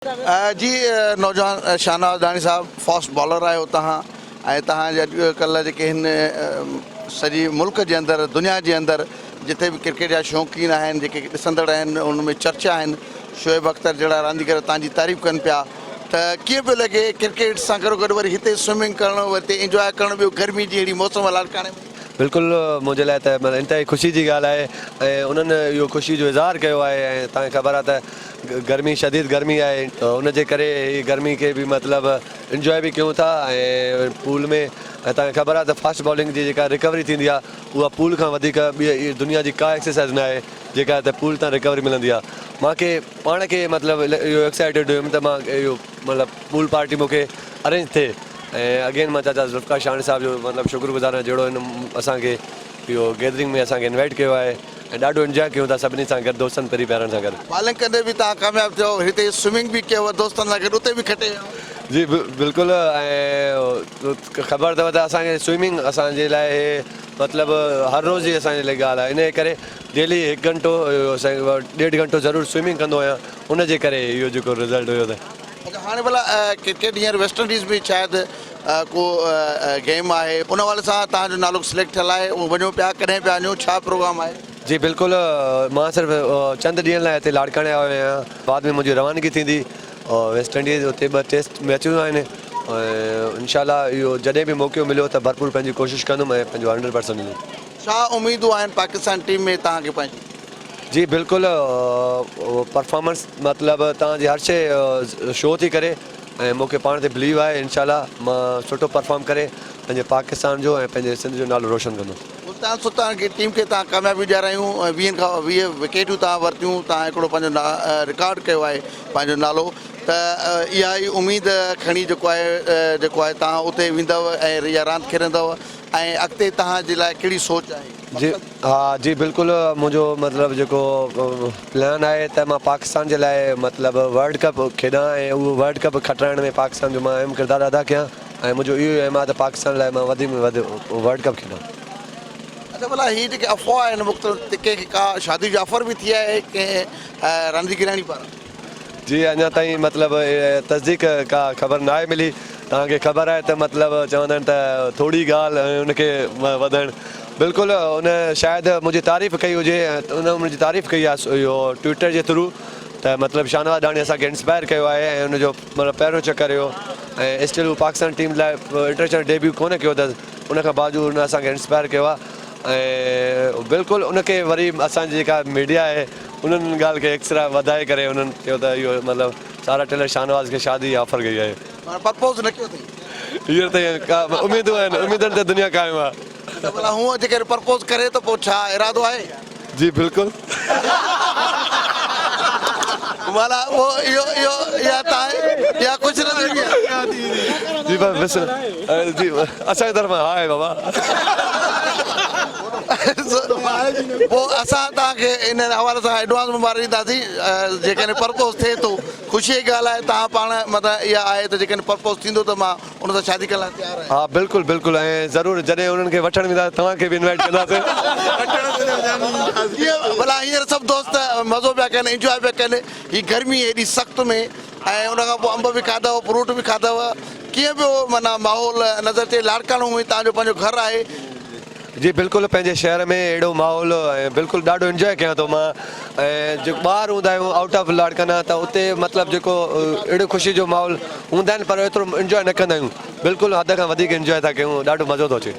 جي نوجوان شاهنواز ڏاڻي صاحب فاسٽ بالر آهيو توهان ۽ توهان جي اڄ ڪلهه جيڪي هن سڄي ملڪ جي اندر دنيا جي اندر جتي به ڪرڪيٽ جا شوقين آهن جيڪي ڏسندڙ آهن ان ۾ چرچا آهن شعيب اختر جهڙا رانديگر توهان جي تعريف ڪن پيا ته ڪيئن پيو لڳي ڪرڪيٽ سان گڏو گڏ وري هتي سوئمنگ ڪرڻ وري هتي انجواء ڪرڻ ٻيو گرمي جي اهڙي موسم لاڙڪاڻي ۾. بلڪل منهنجي لاء ته انتهائي خوشي جي ڳالهه آهي ۽ انهن اهو خوشي جو اظهار ڪيو آهي ۽ توهان کي خبر آهي ته گرمي شديد گرمي آهي ته ان جي ڪري هي گرمي کي به مطلب انجواء به ڪيون ٿا ۽ پول ۾ ۽ توهان کي خبر آهي ته فاسٽ بالنگ جي جيڪا رڪوري ٿيندي آهي اها پول کان وڌيڪ ٻي دنيا جي ڪا ايڪسرسائز نه آهي جيڪا هتي پول تان رڪوري ملندي آهي مان کي پاڻ کي مطلب اهو ايڪسائيٽيڊ هيم ته مان اهو مطلب پول پارٽي مون کي ارينج ٿئي ۽ اگين مان چاچا ذوالفقار شاهاڻي صاحب جو مطلب شڪر گذار آهيان جهڙو هن اسان کي اهو گيدرنگ ۾ اسان کي انوائيٽ ڪيو آهي ۽ ڏاڍو انجواء ڪيون ٿا سڀني سان گڏ دوستن پرين پيارن سان گڏ. بالنگ ڪندي به توهان ڪامياب ٿيو هتي سوئمنگ به ڪيو دوستن سان گڏ اتي به کٽي ويا. جي بلڪل ۽ خبر اٿو ته اسان کي سوئمنگ اسان جي لاء هي مطلب هر روز جي اسان جي لاء ڳالهه آهي انهي ڪري ڊيلي هڪ گهنٽو ڏيڍ گهنٽو ضرور سوئمنگ ڪندو آهيان ان جي ڪري اهو جيڪو رزلٽ هيو ته. اچا هاڻي ڀلا ڪرڪيٽ هينئر ويسٽ انڊيز ۾ شايد ڪو گيم آهي ان حوالي سان توهان جو نالو سليڪٽ ٿيل آهي اهو وڃو پيا ڪڏهن پيا وڃو ڇا پروگرام آهي. جي بلڪل مان صرف چند ڏينهن لاء هتي لاڙڪاڻي آيو آهيان بعد ۾ منهنجي روانگي ٿيندي ويسٽ انڊيز اتي ٻه ٽيسٽ ميچون آهن ۽ انشاء الله اهو جڏهن به موقعو مليو ته ڀرپور پنهنجي ڪوشش ڪندم ۽ پنهنجو هنڊريڊ پرسنٽ ڏيندم. ڇا اميدون آهن پاڪستان ٽيم ۾ توهان کي پنهنجي. جي بلڪل پرفارمنس مطلب توهان جي هر شي شو ٿي ڪري ۽ مون کي پاڻ تي بليو آهي انشاء الله مان سٺو پرفارم ڪري پنهنجي پاڪستان جو ۽ پنهنجي سنڌ جو نالو روشن ڪندس. ملتان سلطان کي ٽيم کي توهان ڪاميابيون ڏيارايون ۽ ويهن کان 20 وڪيٽون توهان ورتيون توهان هڪڙو پنهنجو رڪارڊ ڪيو آهي پنهنجو نالو ته اها ئي اميد کڻي جيڪو آهي جيڪو آهي توهان اتي ويندؤ ۽ اها راند کيڏندؤ ۽ اڳتي توهان جي لاء ڪهڙي سوچ آهي جي مقصد. ها جي بلڪل منهنجو مطلب جيڪو پلان آهي ته مان پاڪستان جي لاء مطلب ورلڊ ڪپ کيڏان ۽ اهو ورلڊ ڪپ کٽرائڻ ۾ پاڪستان جو مان اهم ڪردار ادا ڪيان ۽ منهنجو اهو ئي ايم آهي ته پاڪستان لاء مان وڌ ۾ وڌ ورلڊ ڪپ کيڏان. اڇا ڀلا هي جيڪي افواهه آهن مختلف ته ڪنهن کي ڪا شادي جي آفر به ٿي آهي ڪنهن رانديگرياڻي پاران. جي اڃا تائين مطلب تصديق ڪا خبر ناهي ملي توهان کي خبر آهي ته مطلب چوندا آهن ته ٿوري ڳالهه ۽ ان کي وڌائڻ بلڪل ان شايد منهنجي تعريف ڪئي هجي ان منهنجي تعريف ڪئي آهي اهو ٽوئٽر جي ٿرو ته مطلب شاهنواز ڏاڻي اسان کي انسپائر ڪيو آهي ۽ ان جو مطلب پهريون چڪر هيو ۽ اسٽل هو پاڪستان ٽيم لاء انٽرنيشنل ڊيبيو ڪونه ڪيو اٿس ان کان باوجود ان اسان کي انسپائر ڪيو آهي ۽ بلڪل ان کي وري اسان جي جيڪا ميڊيا آهي انهن ان ڳالهه کي ايڪسرا وڌائي ڪري انهن چيو ته اهو مطلب سارا ٽيلر شاهنواز کي شادي جي آفر ڪئي آهي. معنيٰ پرپوز نه ڪيو اٿئي. هينئر تائين ڪا اميدون آهن اميدن تي دنيا قائم آهي. ته ڀلا هونء جيڪڏهن پرپوز ڪري ته پوء ڇا ارادو آهي؟ جي بلڪل. معنيٰ اهو اهو اهو اها تان اها خوش نصيبي آهي. جي بس جي اسان جي طرفان ها آهي بابا. پوء اسان توهان کي ان حوالي سان ايڊوانس مبارڪ ڏينداسين جيڪڏهن پرپوز ٿئي ٿو خوشي جي ڳالهه آهي توهان پاڻ مطلب اها آهي ته جيڪڏهن پرپوز ٿيندو ته مان ان سان شادي ڪرڻ لاء تيار آهيان. ها بلڪل بلڪل ۽ ضرور جڏهن انهن کي وٺڻ وينداسين توهان کي به انوائيٽ ڪنداسين. ڪيئن ڀلا هينئر سڀ دوست مزو پيا ڪن انجواء پيا ڪن هي گرمي ايڏي سخت ۾ ۽ ان کان پوء انب به کاڌو فروٽ به کاڌو ڪيئن پيو معنيٰ ماحول نظر اچي لاڙڪاڻو ۾ توهان جو پنهنجو گهر آهي. جي بلڪل پنهنجي شهر ۾ اهڙو ماحول ۽ بلڪل ڏاڍو انجواء ڪيان ٿو مان ۽ جيڪو ٻاهر هوندا آهيون آئوٽ آف لاڙڪانا ته اتي مطلب جيڪو اهڙو خوشي جو ماحول هوندا آهن پر ايترو انجواء نه ڪندا آهيون بلڪل حد کان وڌيڪ انجواء ٿا ڪيون ڏاڍو مزو ٿو اچي.